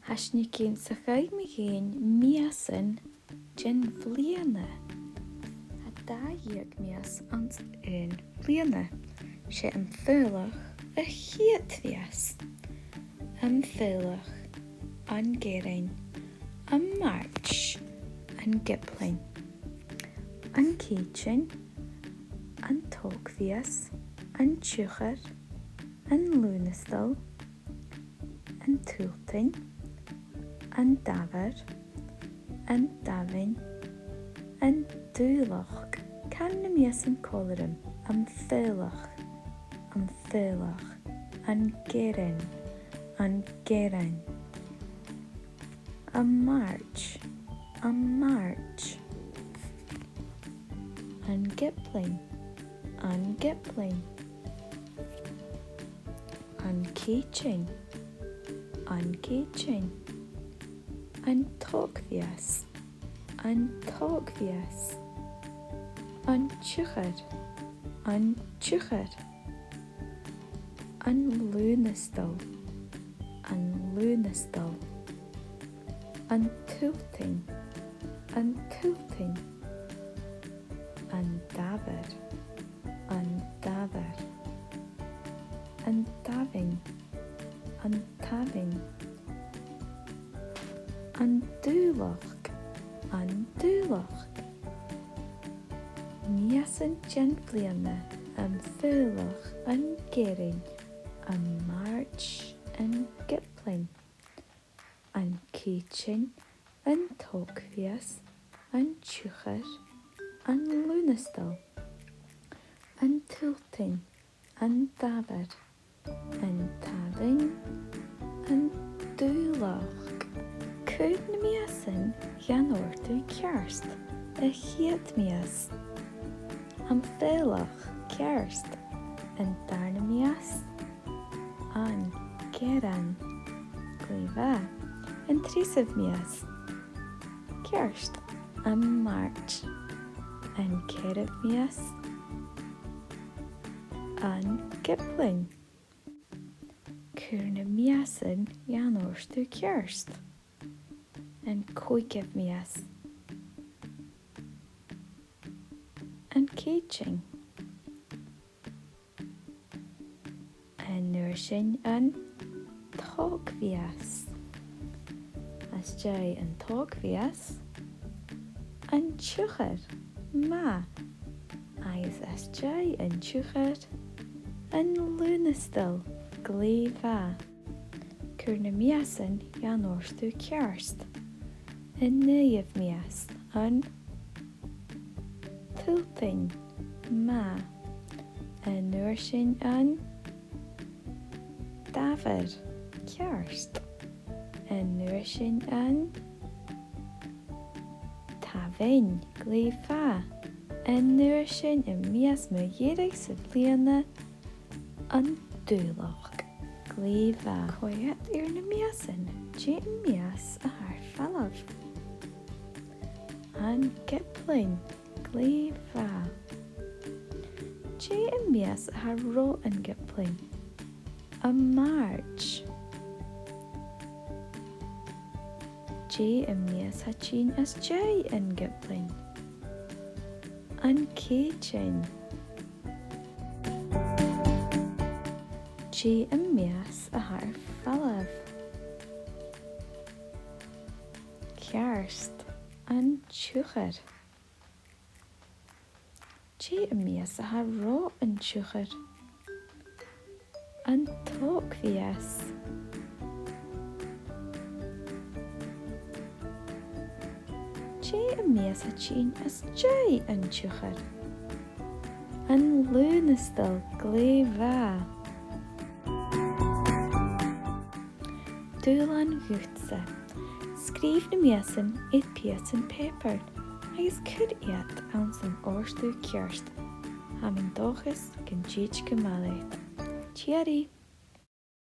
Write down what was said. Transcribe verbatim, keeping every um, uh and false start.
Aisling, 's e seo agaibh mìosan den bhliadhna. Tha dà dheug mìos anns aon bhliadhna. 'S e am Faoilleach a' chiad mhìos. Am Faoilleach, an Gearran, am Màrt, an Giblean. An Cèitean, an t-Ògmhios, an t-Iuchar, an Lùnastal, an t-Sultain, an Dàmhair, an t-Samhain, an Dùbhlachd. Can na mìosan còmhla rium. Am Faoilleach, am Faoilleach, an Gearran, an Gearran. Am Màrt, am Màrt. An Giblean, an Giblean. An Cèitean, an Cèitean. An t-Ògmhios, an t-Ògmhios. An t-Iuchar, an t-Iuchar. An Lùnastal, an Lùnastal. An t-Sultain, an t-Sultain. An Dàmhair, an Dàmhair. An t-Samhain, an t-Samhain. An Dùbhlachd, an Dùbhlachd. Mìosan den bhliadhna: am Faoilleach, an Gearran, am Màrt, an Giblean. An Cèitean, an t-Ògmhios, an t-Iuchar, an Lùnastal. An t-Sultain, an Dàmhair. An t-Samhain, an Dùbhlachd. Cuir na mìosan dhan òrdugh cheart. A' chiad mhìos. Am Faoilleach, ceart. An dàrna mìos, an Gearran. Glè mhath. An treasamh mìos, ceart. Am Màrt. An ceathramh mìos, an Giblean. Cuir na mìosan dhan òrdugh cheart. An còigeamh mìos, an Cèitean. An uair sin an t-Ògmhios. Às dèidh an t-Ògmhios, an t-Iuchar. Math. Agus às dèidh an t-Iuchair, an Lùnastal. Glè mhath. Cuir na mìosan dhan òrdugh cheart. An naoidheamh mìos, an t-Sultain. Math. An uair sin an Dàmhair. Ceart. An uair sin an t-Samhain. Glè mhath. An uair sin am mìos mu dheireadh sa bhliadhna, an Dùbhlachd. Glè mhath. Coimhead air na mìosan. Dè am mìos a tha air falbh? An Giblean. Glè mhath. Dè am mìos a tha ro an Giblean? Am Màrt. Dè am mìos a tha tighinn às dèidh an Giblean? An Cèitean. Dè am mìos a tha air falbh? Ceart, an t-Iuchar. Dè am mìos a tha ro an t-Iuchair? An t-Ògmhios. Dè am mìos a tha tighinn às dèidh an t-Iuchair? An Lùnastal. Glè mhath. Dùbhlan dhutsa. Sgrìobh na mìosan air pìosan pàipeir agus cuir iad anns an òrdugh cheart. Tha mi an dòchas gun tèid gu math leat. Tìoraidh.